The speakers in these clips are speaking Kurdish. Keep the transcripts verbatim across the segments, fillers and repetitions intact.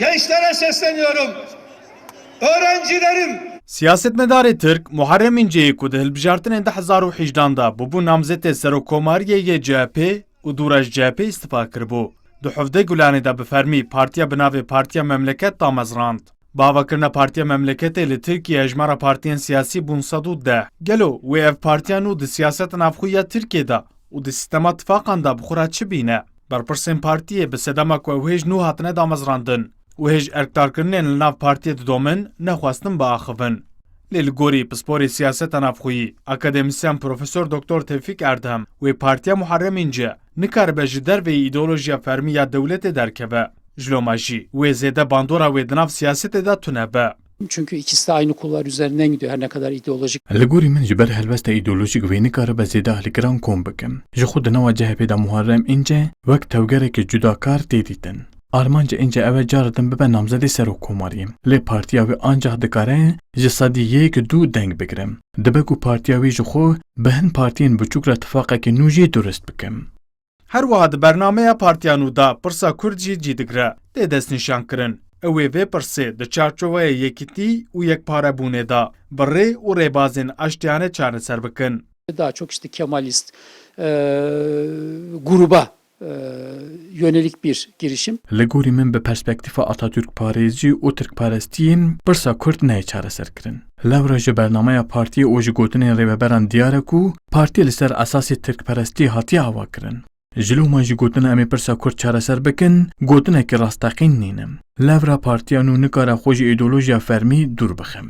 Gençlere sesleniyorum. Öğrencilerim. Siyasetmedarê Tirk Muharrem İnce'yê ku di hilbijartinên du hezar û hejdehan de bûbû namzetê serokkomariyê yê C H P û dûra ji C H P îstifa kiribû, di hevdeh Gulanê de bi fermî partiya bi navê Partiya Memleket damezrand. Bi avakirina Partiya Memleketê li Tirkiye hejmara partiyên siyasî bûn sed û deh. Gelo wê ev partiya nû di siyaseta navxwe ya Tirkiyê de û di sîstema tifaqan de bi xwe re çi bîne? Berpirsên partiyê bi sedema ku ew hêj nû hatine damezrandin û hêj erkdarkirinên li nav partiyê didomin, nexwestin biaxivin. Lê li gorî pisporê siyaseta navxweyî, akademîsyen Profesor Doktor Tevfîk Erdhem, wê partiya Muharrem İnce nikaribe ji derveyî îdeolojiya fermî ya dewletê derkeve. Ji loma jî wê zêde bandora wê di nav siyasetê de tune be. Çünkü ikisi de aynı kulvar üzerinden gidiyor, her ne kadar ideolojik. Li gorî min ji ber helwesta îdeolojîk wê nikaribe zêde alîkiran kom bikim. Ji xwe di nava C H P de Muharrem İnce wek tevgerekî cudakar tê dîtin. Armanca Înce ew e cara din bibe namzedê serokkomariyê. Lê partiya wî ancax dikare ji sedî yek du deng bigire. Dibe ku partiya wî ji xwe bi hin partiyên biçûk re tifaqekî nû jî durist bike. Her wiha di bernameya partiya nû de pirsa Kurd jî cî digire, tê destnîşankirin. Ew ê vê pirsê di çarçoveya yekîtî û yekparebûnê de bi rê û rêbazên aştiyane çareser bikin. Daha çok işte Kemalist, e, gruba, e, yönelik bir girişim. Li gorî min bi perspektîfa Atatürk parêzî û Tirkperestiyê pirsa Kurd nayê çareserkirin. Lewra ji bernameya partiyê û ji gotinên rêveberan diyar e ku partiyê li ser esasê Tirkperestiyê hatiye avakirin. Ji loma jî gotina em ê pirsa Kurd çareser bikin, gotinekî rasteqîn nîne. Lewra partiya nû nikare xwe ji îdeolojiya fermî dûr bixe.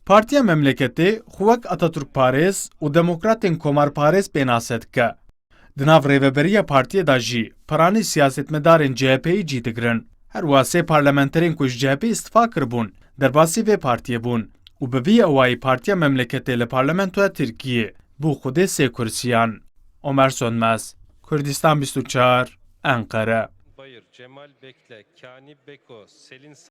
Partiya Memleketê xwe wek Atatürkparêz û demokratên komarparêz pênase dike. Di nav rêveberiya partiyê de jî piranî siyasetmedarên C H P'yê cî digirin. Her wiha sê parlamenterên ku ji C H P'ê îstifa kiribûn, derbasî vê partiyê bûn û bi vî awayî Partiya Memleketê li Parlamentoya Tirkiyê bû xwedê sê kursiyan. Omer Sönmez, Kurdistan bîst û çar, Enqere. Bayır, Cemal Bekle, Kani Beko, Selin